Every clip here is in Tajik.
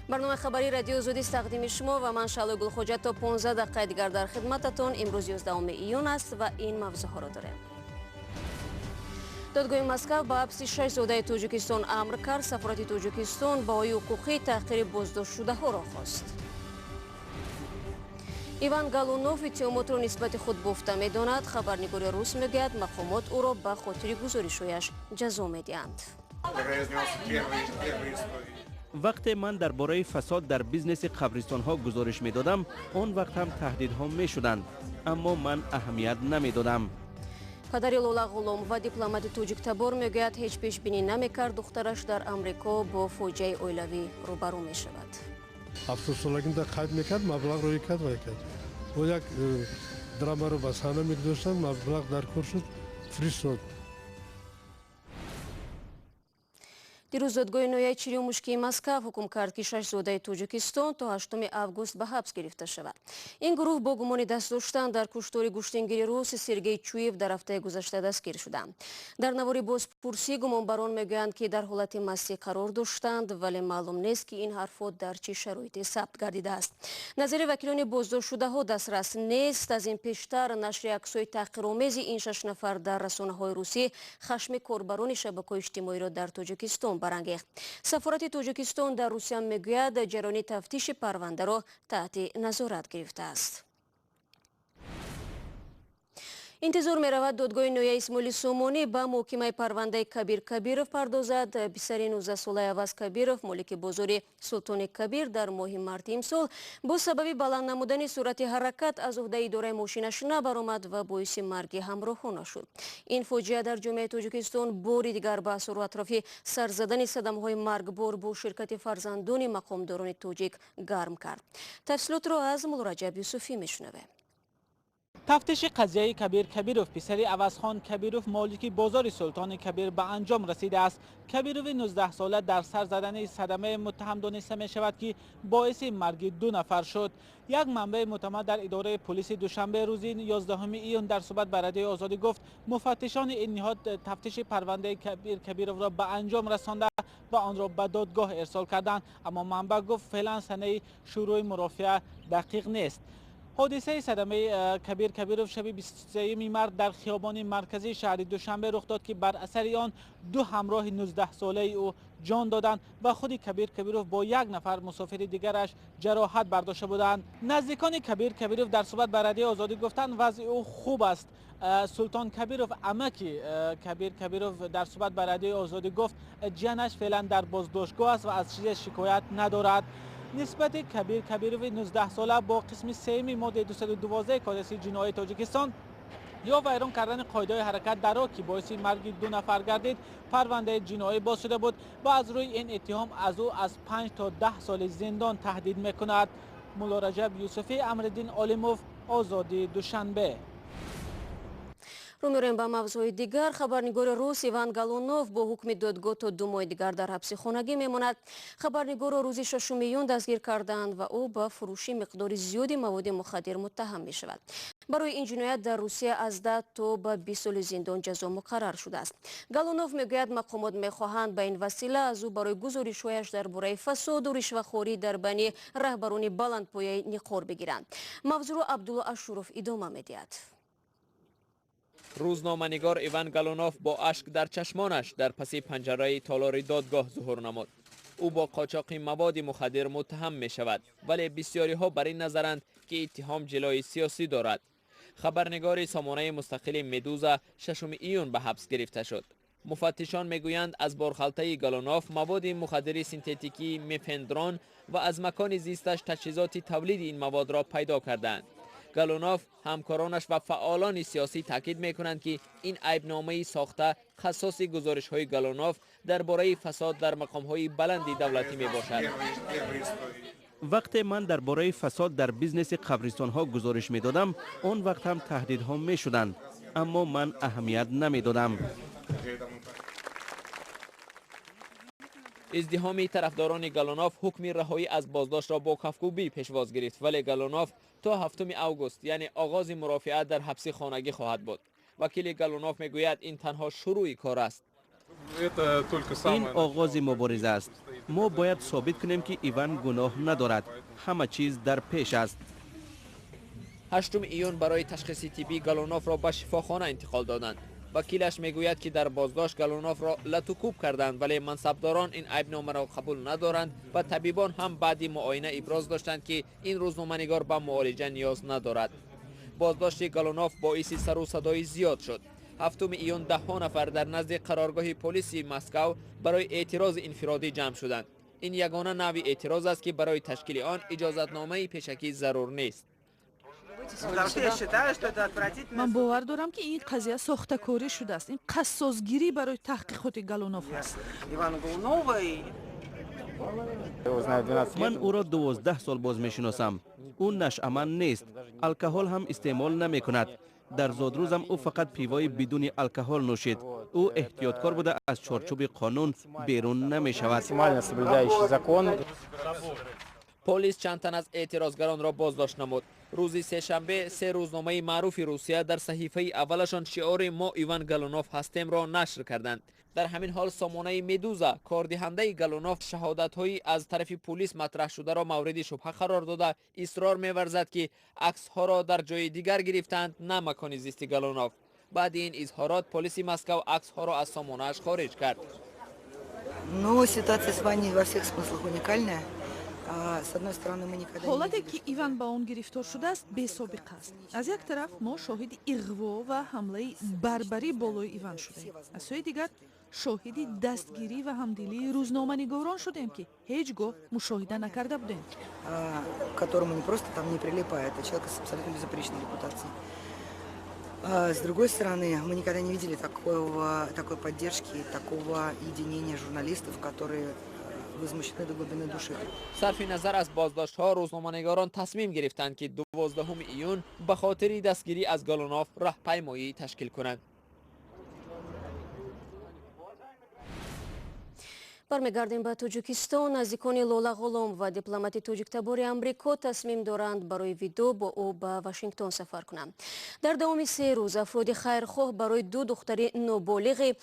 Барномаи хабарии Радиои Озодист тақдими шумо ва ман, Шаҳлои Гулхоҷа, то 15 дақиқаи дигар дар хидмататон. Имрӯз 11 июн аст ва ин мавзӯъҳоро дорем. Додгоҳи Москав ба ҳабси шаш зодаи Тоҷикистон амр кард. Сафорати Тоҷикистон баҳои ҳуқуқии таҳқири боздоштшудаҳоро хост. Иван Галунов иттиҳомотро нисбати худ бофта медонад. Хабарнигори рус мегӯяд, мақомот ӯро ба хотири гузоришҳояш ҷазо медиҳанд. Вақте ман дар бораи фасод дар бизнеси қабристонҳо гузориш медодам, он вақт ҳам таҳдидҳо мешуданд, аммо ман аҳамият намедодам. Падари Лола Ғуломова, дипломати тоҷиктабор, мегӯяд, ҳеҷ пешбинӣ намекард, духтараш дар Амрико бо фоҷиаи оилавӣ рӯбарӯ мешавад. 70-солагимда қайд мекард, маблағ рӯй кард, вай кард. Бо як драмаро ба саҳна мегузоштанд, маблағ дар кор шуд, фиристод. Дирӯз додгоҳи ноҳияи Черемушкии Москав ҳукм кард, ки шаш зодаи Тоҷикистон то 8 август ба ҳабс гирифта шавад. Ин гурӯҳ бо гумони даст доштан дар куштори гӯштингири рус Сергей Чуев дар ҳафтаи гузашта дастгир шуданд. Дар навори бозпурсӣ гумонбарон мегӯянд, ки дар ҳолати мастӣ қарор доштанд, вале маълум нест, ки ин ҳарфҳо дар чӣ шароите сабт гардидааст. Назари вакилони боздоштшудаҳо дастрас нест. Аз ин пештар нашри аксҳои таҳқиромези ин шаш нафар дар расонаҳои русӣ хашми корбарони шабакаҳои иҷтимоиро дар Тоҷикистон барангехт. Сафорати Тоҷикистон дар Русия мегӯяд, ҷараёни тафтиши парвандаро таҳти назорат гирифтааст. Интизор меравад, додгоҳи ноҳияи Исмоили Сомонӣ ба муҳокимаи парвандаи Кабир Кабиров пардозад. Писари 19-солаи Аваз Кабиров, молики бозори Султони Кабир, дар моҳи марти имсол бо сабаби баланд намудани суръати ҳаракат аз уҳдаи идораи мошинаш набаромад ва боиси марги ҳамроҳона шуд. Ин фоҷиа дар ҷомеаи Тоҷикистон бори дигар баҳсро атрофи сар задани садамаҳои маргбор бо ширкати фарзандони мақомдорони тоҷик гарм кард. Тафсилотро аз Муллораҷаб Юсуфӣ мешунавем. Тафтиши қазияи Кабир Кабиров, писари Авазхон Кабиров, молики бозори Султони Кабир, ба анҷом расидааст. Кабирови 19-сола дар сар задани садамаи муттаҳам дониста мешавад, ки боиси марги ду нафар шуд. Як манбаи мӯътамад дар идораи полиси Душанбе рӯзи 11 июн дар суҳбат ба Радиои Озодӣ гуфт, муфаттишони ин ниҳод тафтиши парвандаи Кабир Кабировро ба анҷом расонда ва онро ба додгоҳ ирсол карданд. Аммо манбаъ гуфт, феълан санаи шурӯи мурофиа дақиқ нест. Ҳодисаи садамаи Кабир Кабиров шаби 23 март дар хиёбони марказии шаҳри Душанбе рух дод, ки бар асари он ду ҳамроҳи 19-солаи ӯ ҷон доданд ва худи Кабир Кабиров бо як нафар мусофири дигараш ҷароҳат бардошта буданд. Наздикони Кабир Кабиров дар суҳбат ба Радиои Озодӣ гуфтанд, вазъи ӯ хуб аст. Султон Кабиров, амаки Кабир Кабиров, дар суҳбат ба Радиои Озодӣ гуфт, ҷиянаш феълан дар боздоштгоҳ аст ва аз чизе шикоят надорад. Нисбати Кабир Кабирови 19-сола бо қисми сеюми моддаи 212 Кодекси ҷиноии Тоҷикистон ё вайрон кардани қоидаҳои ҳаракат дар роҳ, ки боиси марги ду нафар гардид, парвандаи ҷиноӣ боз шуда буд ва аз рӯи ин иттиҳом аз ӯ аз 5 то 10 соли зиндон таҳдид мекунад. Муллораҷаб Юсуфӣ, Амриддин Олимов, Озодӣ, Душанбе. Рӯ меорем ба мавзӯи дигар. Хабарнигори рус Иван Галунов бо ҳукми додгоҳ то 2 моҳи дигар дар ҳабси хонагӣ мемонад. Хабарнигорро рӯзи 6 июн дастгир карданд ва ӯ ба фурӯши миқдори зиёди маводи мухаддир муттаҳам мешавад. Барои ин ҷиноят дар Русия аз 10 то ба 20 соли зиндон ҷазо муқаррар шудааст. Галунов мегӯяд, мақомот мехоҳанд ба ин васила аз ӯ барои гузоришҳояш дар бораи фасоду ришвахорӣ дар байни раҳбарони баландпояи ниқор бигиранд. Мавзӯъро Абдулло Ашуров идома медиҳад. Рӯзноманигор Иван Галунов бо ашк дар чашмонаш дар паси панҷараи толори додгоҳ зуҳур намуд. Ӯ бо қочоқи маводи мухаддир муттаҳам мешавад, вале бисёриҳо бар ин назаранд, ки иттиҳом ҷилои сиёсӣ дорад. Хабарнигори сомонаи мустақили Медуза 6 июн ба ҳабс гирифта шуд. Муфаттишон мегӯянд, аз борхалтаи Галунов маводи мухаддири синтетикии мефендрон ва аз макони зисташ таҷҳизоти тавлиди ин маводро пайдо карданд. Галунов, ҳамкоронаш ва фаъолони сиёсӣ таъкид мекунанд, ки ин айбномаи сохта қассоси гузоришҳои Галунов дар бораи фасод дар мақомҳои баланди давлатӣ мебошад. Вақте ман дар бораи фасод дар бизнеси қабристонҳо гузориш медодам, он вақт ҳам таҳдидҳо мешуданд, аммо ман аҳамият намедодам. Издиҳоми тарафдорони Галунов ҳукми раҳоӣ аз боздоштро бо кафкӯбӣ пешвоз гирифт, вале Галунов то 7 август, яъне оғози мурофиа, дар ҳабси хонагӣ хоҳад буд. Вакили Галунов мегӯяд, ин танҳо шурӯи кор аст. Ин оғози мубориза аст. Мо бояд собит кунем, ки Иван гуноҳ надорад. Ҳама чиз дар пеш аст. 8 июн барои ташхиси тиббӣ Галуновро ба шифохона интиқол доданд. Вакилаш мегӯяд, ки дар боздошт Галуновро латукӯб карданд, вале мансабдорон ин айбномаро қабул надоранд ва табибон ҳам баъди муоина иброз доштанд, ки ин рӯзноманигор ба муолиҷа ниёз надорад. Боздошти Галунов боиси сару садои зиёд шуд. 7 июн даҳҳо нафар дар назди қароргоҳи полиси Москав барои эътирози инфиродӣ ҷамъ шуданд. Ин ягона навъи эътироз аст, ки барои ташкили он иҷозатномаи пешакӣ зарур нест. Ман бовар дорам, ки ин қазия сохтакорӣ шудааст. Ин қассосгирӣ барои таҳқиқоти Галунов аст. Ман ӯро 12 сол боз мешиносам. Ӯ нашъаман нест, алкоҳол ҳам истеъмол намекунад. Дар зодрӯзам ӯ фақат пивои бидуни алкоҳол нӯшид. Ӯ эҳтиёткор буда, аз чорчӯби қонун берун намешавад. Полис чанд тан аз эътирозгаронро боздошт намуд. Рӯзи сешанбе се рӯзномаи маъруфи Русия дар саҳифаи аввалашон шиори «Мо Иван Галунов ҳастем»-ро нашр карданд. Дар ҳамин ҳол сомонаи Медуза, кордиҳандаи Галунов, шаҳодатҳои аз тарафи пулис матраҳшударо мавриди шубҳа қарор дода, исрор меварзад, ки аксҳоро дар ҷои дигар гирифтанд, на макони зисти Галунов. Баъди ин изҳорот полиси Москав аксҳоро аз сомонааш хориҷ кард. Но ситуация с Ваней во всех смыслах уникальная. С одной стороны, мы никогда Ҳолате, ки Иван ба он гирифтор шудааст, бесобиқа аст. Аз як тараф, мо шоҳиди иғво ва ҳамлаи барбарӣ болои Иван шудаем, аз сӯи дигар, шоҳиди дастгирӣ ва ҳамдилии рӯзноманигорон шудем, ки ҳеҷ гоҳ мушоҳида накарда будем. К которому не просто там не прилипает, а человек с абсолютно безупречной репутацией. С другой стороны, мы никогда не видели такой поддержки, такого единения журналистов, которые возмущены до глубины души. Сарфи назар аз боздоштҳо, рӯзноманигорон тасмим гирифтанд, ки 12 июн ба хотири дастгирӣ аз Галунов раҳпаймоӣ ташкил кунанд. Бармегардем ба Тоҷикистон. Наздикони Лола Ғуломова, дипломати тоҷиктабори Амрико, тасмим доранд барои видоъ бо ӯ ба Вашингтон сафар кунанд. Дар давоми 3 рӯз афроди хайрхоҳ барои ду духтари ноболиғи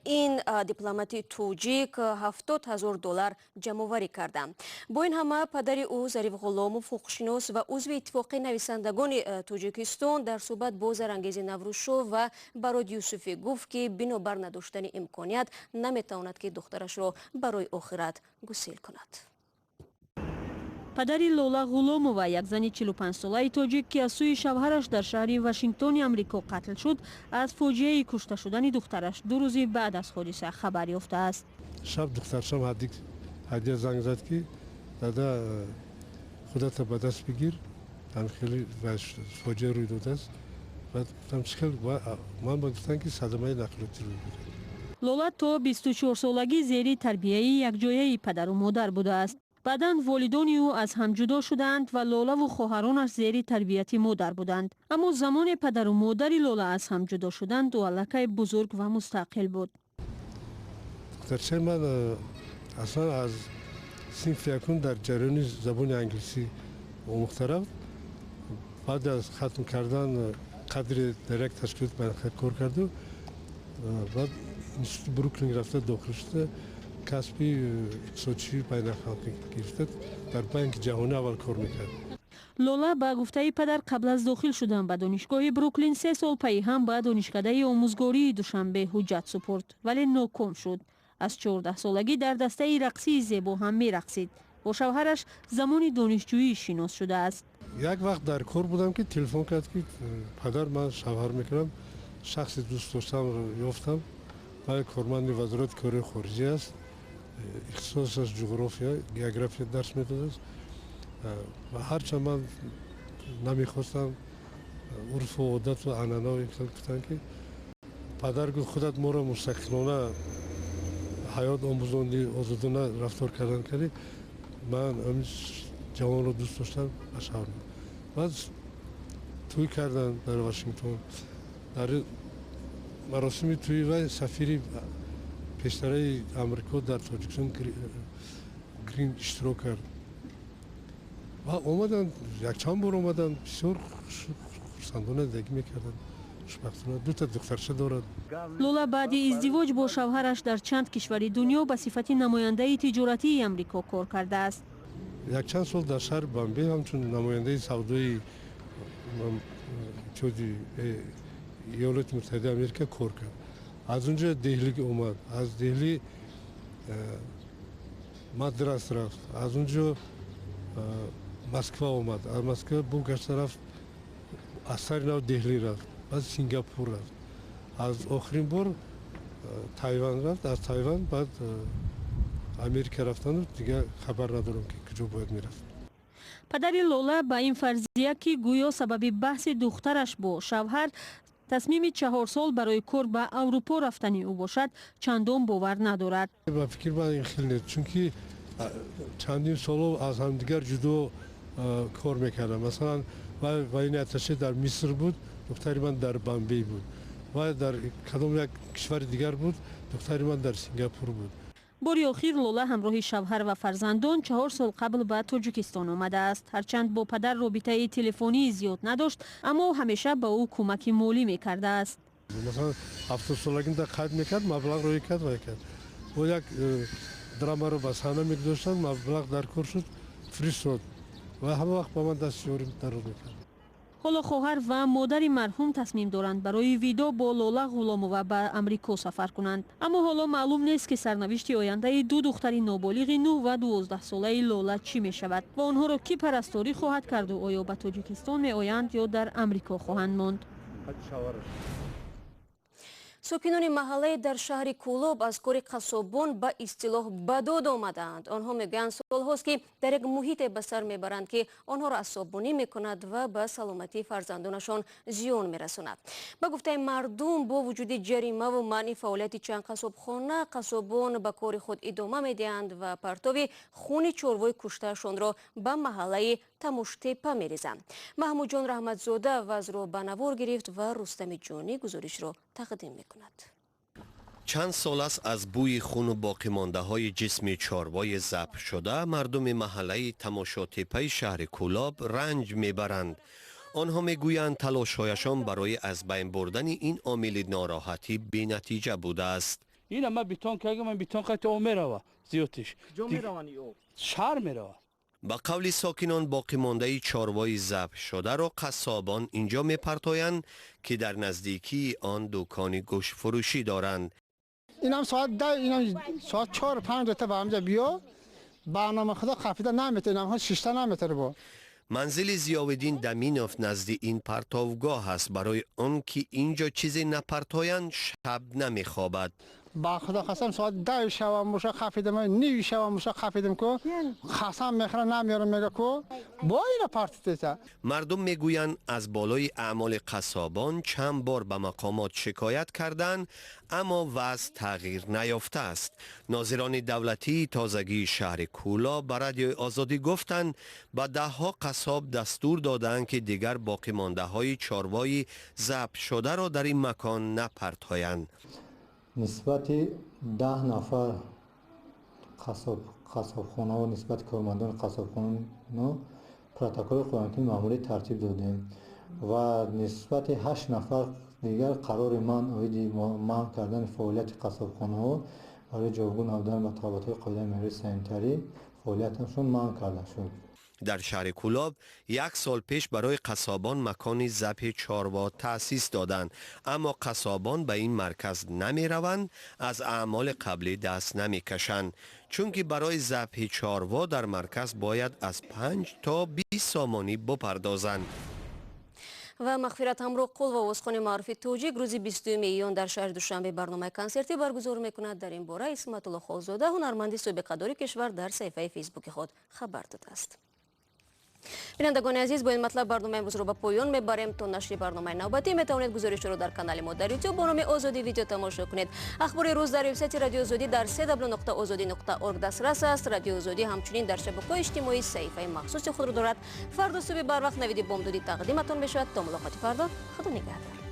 ин дипломати тоҷик 70 000 доллар ҷамъоварӣ карданд. Бо ин ҳама, падари ӯ, Зариф Ғуломов, ҳуқуқшинос ва узви Иттифоқи нависандагони Тоҷикистон, дар суҳбат бо Зарангези Наврӯзшоҳ ва Барод Юсуфӣ гуфт, ки бинобар надоштани имконият наметавонад, ки духтарашро барои охират гусел кунад. Падари Лола Ғуломова, як зани 45-солаи тоҷик, ки аз сӯи шавҳараш дар шаҳри Вашингтони Амрико қатл шуд, аз фоҷиаи кушта шудани духтараш 2 рӯзи баъд аз ҳодиса хабар ёфтааст. Шаб духтаршам ҳадия занг зад, ки дада, худата ба даст бигир, хеле фоҷиа рӯй додааст. Баъд гуфтам, чӣ хел? Ман ба гуфтам, ки садамаи нақлиётӣ рӯй дод. Лола то 24-солагӣ зери тарбияи якҷояи падару модар будааст. Баъдан волидони ӯ аз ҳам ҷудо шудаанд ва Лолаву хоҳаронаш зери тарбияти модар буданд. Аммо замоне падару модари Лола аз ҳам ҷудо шуданд, ӯ аллакай бузург ва мустақил буд. Духтарчаи ман аслан аз синфи якум дар ҷараёни забони англисӣ омӯхта рафт. Баъд аз хатм кардан қадре дар як ташкилот кор карду, баъд институти Бруклин рафта дохил шуда, касби иқтисодчии байналхалқӣ гирифта, дар Банки Ҷаҳонӣ аввал кор мекард. Лола, ба гуфтаи падар, қабл аз дохил шудан ба донишгоҳи Бруклин 3 сол пайи ҳам ба донишкадаи омӯзгории Душанбе ҳуҷҷат супурд, вале ноком шуд. Аз 14-солагӣ дар дастаи рақсии зебо ҳам мерақсид. Бо шавҳараш замони донишҷӯӣ шинос шудааст. Як вақт дар кор будам, ки телефон кард, ки падар, ман шавҳар мекунам, шахси дӯст доштамро ёфтам, вай корманди Вазорати корҳои хориҷӣ аст, ихтисосаш ҷуғрофия, география дарс медодааст. Ва ҳарчанд ман намехостам, урфу одату анъанао ин хел гуфтанд, ки падар гуфт, худат моро мустақилона ҳаёт омӯзондӣ, озодона рафтор кардан кардӣ, ман ҳамин ҷавонро дӯст доштам, ба шавҳар. Баъд тӯй карданд дар Вашингтон. Дар маросими тӯи вай сафири пештараи Амрико дар Тоҷикистон Грин иштирок кард ва омаданд, якчанд бор омаданд, бисёр хурсандона зиндагӣ мекарданд. Хушбахтона дута духтарча дорад. Лола баъди издивоҷ бо шавҳараш дар чанд кишвари дунё ба сифати намояндаи тиҷоратии Амрико кор кардааст. Якчанд сол дар шаҳри Бомбей ҳамчун намояндаи савдои Иттиҳоди Иёлоти Муттаҳидаи Америка кор кард. Аз он ҷо Деҳлӣ омад, аз Деҳлӣ Мадрас рафт, аз он ҷо Москва омад, аз Москва бу гашта рафт, аз сари нав Деҳлӣ рафт, баъд Сингапур рафт, аз охирин бор Тайван рафт, аз Тайван баъд Америка рафтану дигар хабар надорам, ки куҷо бояд мерафт. Падари Лола ба ин фарзия, ки гӯё сабаби баҳси духтараш бо шавҳар тасмими 4 сол барои кор ба Аврупо рафтани ӯ бошад, чандон бовар надорад. Ба фикри ман, ин хел нест, чунки чандин соло аз ҳамдигар ҷудо кор мекардам. Масалан, военный атташе дар Миср буд, духтари ман дар Бомбей буд, вай дар кадом як кишвари дигар буд, духтари ман дар Сингапур буд. Бори охир Лола ҳамроҳи шавҳар ва фарзандон 4 сол қабл ба Тоҷикистон омадааст. Ҳарчанд бо падар робитаи телефонии зиёд надошт, аммо ҳамеша ба ӯ кӯмаки молӣ мекардааст. Масалан, 70-солагида қайд мекард, маблағ рӯй кард, вай кард. Бо як драмаро ба саҳна мегузоштанд, маблағ дар кор шуд, фиристод ва ҳама вақт ба ман дасти ёрӣ дароз мекард. Ҳоло хоҳар ва модари марҳум тасмим доранд, барои видо бо Лола Ғуломова ба Амрико сафар кунанд. Аммо ҳоло маълум нест, ки сарнавишти ояндаи ду духтари ноболиғи 9 ва 12-солаи Лола чӣ мешавад ва онҳоро кӣ парасторӣ хоҳад карду оё ба Тоҷикистон меоянд ё дар Амрико хоҳанд монд. Сокинони маҳаллае дар шаҳри Кӯлоб аз кори қассобон ба истилоҳ ба дод омадаанд. Онҳо мегӯянд, солҳост, ки дар як муҳите ба сар мебаранд, ки онҳоро асобонӣ мекунад ва ба саломатии фарзандонашон зиён мерасонад. Ба гуфтаи мардум, бо вуҷуди ҷаримаву манъи фаъолияти чанд қассобхона, қассобон ба кори худ идома медиҳанд ва партови хуни чорвои куштаашонро ба маҳаллаи Тамуштепа мерезанд. Маҳмудҷон Раҳматзода вазъро ба навор гирифт ва Рустами Ҷонӣ гузоришро тақдим мекунад. Чанд сол аст, аз бӯи хуну боқимондаҳои ҷисми чорвои забҳшуда мардуми маҳаллаи Тамошотепаи шаҳри Кӯлоб ранҷ мебаранд. Онҳо мегӯянд, талошҳояшон барои аз байн бурдани ин омили нороҳатӣ бенатиҷа будааст. Ина ма бетон кардам, ман бетон қати об мерава, зиёдтиш шаҳр мерава. Ба қавли сокинон, боқимондаи чорвои забҳшударо қассобон инҷо мепартоянд, ки дар наздикии он дукони гӯштфурӯшӣ доранд. Инам соат 10, инам соат 4, 5 та ба ҳамҷа биё, барнома худо қафида наметавонам, инам шишта наметавонам бо. Манзили Зиёвиддин Даминов назди ин партовгоҳ аст. Барои он ки инҷо чизе напартоянд, шаб намехобад. Ба худо қасам, соат 10 шавам боша қафидам, ним шавам боша қафидам ку, қасам мехӯрам, намеёрам, мега ку бо ина партитета. Мардум мегӯянд, аз болои аъмоли қассобон чанд бор ба мақомот шикоят карданд, аммо вазъ тағйир наёфтааст. Нозирони давлатии тозагии шаҳри Кӯлоб ба Радиои Озодӣ гуфтанд, ба даҳҳо қассоб дастур додаанд, ки дигар боқимондаҳои чорвои забҳшударо дар ин макон напартоянд. Нисбати 10 нафар қассобхонаҳо, нисбати кормандони қассобхона протоколи қонунии маъмурӣ тартиб додем ва нисбати ҳашт нафар дигар қарори манъ оиди манъ кардани фаъолияти қассобхонаҳо барои ҷавобгӯ набудан ба талаботҳои қоидаи меъёрии санитарӣ фаъолияташон манъ карда шуд. Дар шаҳри Кӯлоб як сол пеш барои қассобон макони забҳи чорво таъсис доданд, аммо қассобон ба ин марказ намераванд, аз аъмоли қаблӣ даст намекашанд, чунки барои забҳи чорво дар марказ бояд аз 5 то 20 сомонӣ бупардозанд. Ва Мағфират Ҳамроқул ва овозхони маъруфи тоҷик рӯзи 20 июн дар шаҳри Душанбе барномаи консертӣ баргузор мекунад. Дар ин бора Исматулло Холзода, ҳунарманди собиқадори кишвар, дар саҳифаи Фейсбуки худ хабар додааст. Бинандагони азиз, бо ин матлаб барномаи имрӯзро ба поён мебарем. То нашри барномаи навбатӣ метавонед гузоришро дар канали мо дар Ютуб бо номи Озодӣ Видео тамошо кунед. Ахбори рӯз дар вебсайти Радиои Озодӣ дар cw.ozodi.org дастрас аст. Радиои Озодӣ ҳамчунин дар шабакаҳои иҷтимоӣ саҳифаи махсуси худро дорад. Фардо субҳи барвақт Навиди бомдодӣ тақдиматон мешавад. То мулоқоти фардо, худо нигаҳдор.